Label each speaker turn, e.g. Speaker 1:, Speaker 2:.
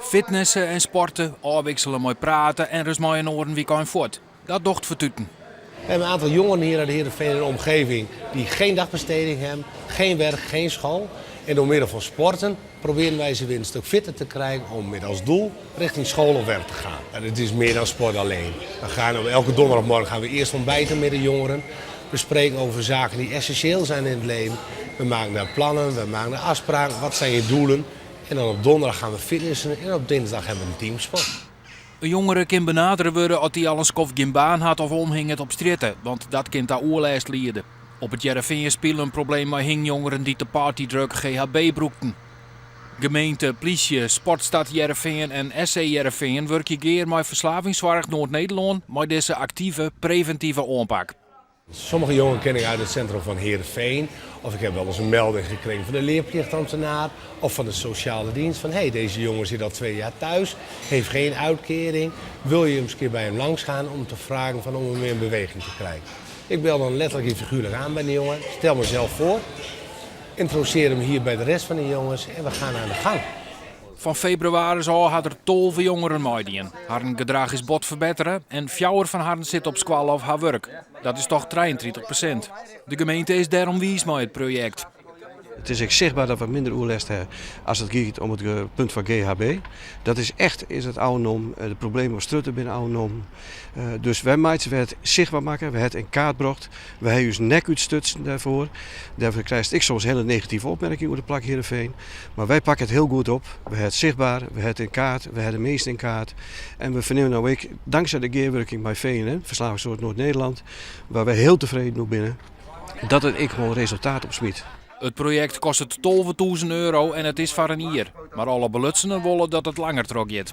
Speaker 1: Fitnesse en sporte, ôfwiksele mei prate en ris mei inoar in wykein fuort. Dat docht fertuten.
Speaker 2: We hebben een aantal jongeren hier uit Heerenveen en de omgeving die geen dagbesteding hebben, geen werk, geen school. En door middel van sporten proberen wij ze weer een stuk fitter te krijgen om met als doel richting school of werk te gaan. En het is meer dan sport alleen. We gaan op elke donderdagmorgen gaan we eerst ontbijten met de jongeren. We spreken over zaken die essentieel zijn in het leven. We maken daar plannen, we maken daar afspraken. Wat zijn je doelen? En dan op donderdag gaan we fitnessen en op dinsdag hebben we een teamsport.
Speaker 1: In jongere kin benadere wurde as dy al in skoft gjin baan hat of omhinget op strjitte, want dat kin ta oerlêst liede. Op It Hearrenfean spile in probleem mei hingjongeren dy't de partydrug GHB brûkten. Gemeente, plysje, Sportstad Hearrenfean en SC Hearrenfean wurkje gear mei Ferslavingssoarch Noard-Nederlân mei dizze aktive, previntive oanpak.
Speaker 2: Sommige jongeren ken ik uit het centrum van Heerenveen. Of ik heb wel eens een melding gekregen van de leerplichtambtenaar of van de sociale dienst. Van hey, deze jongen zit al 2 jaar thuis, heeft geen uitkering. Wil je eens een keer bij hem langs gaan om te vragen van om hem weer in beweging te krijgen? Ik bel dan letterlijk en figuurlijk aan bij de jongen, stel mezelf voor, introduceer hem hier bij de rest van de jongens en we gaan aan de gang.
Speaker 1: Fan febrewaris ôf ha der 12 jongeren meidien. Harren gedrach is bot ferbettere en fjouwer fan harren sit op skoalle of ha wurk. Dat is dochs 33%. De gemeente is dêrom wiis mei it projekt.
Speaker 3: It is ek sichtber dat we minder oerlêst ha as it giet om it punt fan GHB. Dat is echt is it ôfnommen. De problemen op strjitte binne ôfnommen. Dus wy meitsje wy it sichtber makke, wy ha it yn kaart brocht. Wy ha ús nek útstutsen dêrfoar. Dêrfoar krijst ek soms hiele negative opmerkingen oer it plak Heerenveen. Mar wy pakke it hiel goed op. Wy ha it sichtber, wy ha it yn kaart, wy ha de minsken yn kaart. En we fernimme no ek, tanksij de gearwurking mei VNN, Verslavingszorg Noord-Nederland, wêr't wy hiel tefreden oer binne, dat it ek gewoan resultaat opsmyt.
Speaker 1: It projekt kostet €12.000 en it is foar in jier. Mar alle belutsenen wolle dat it langer trochgiet.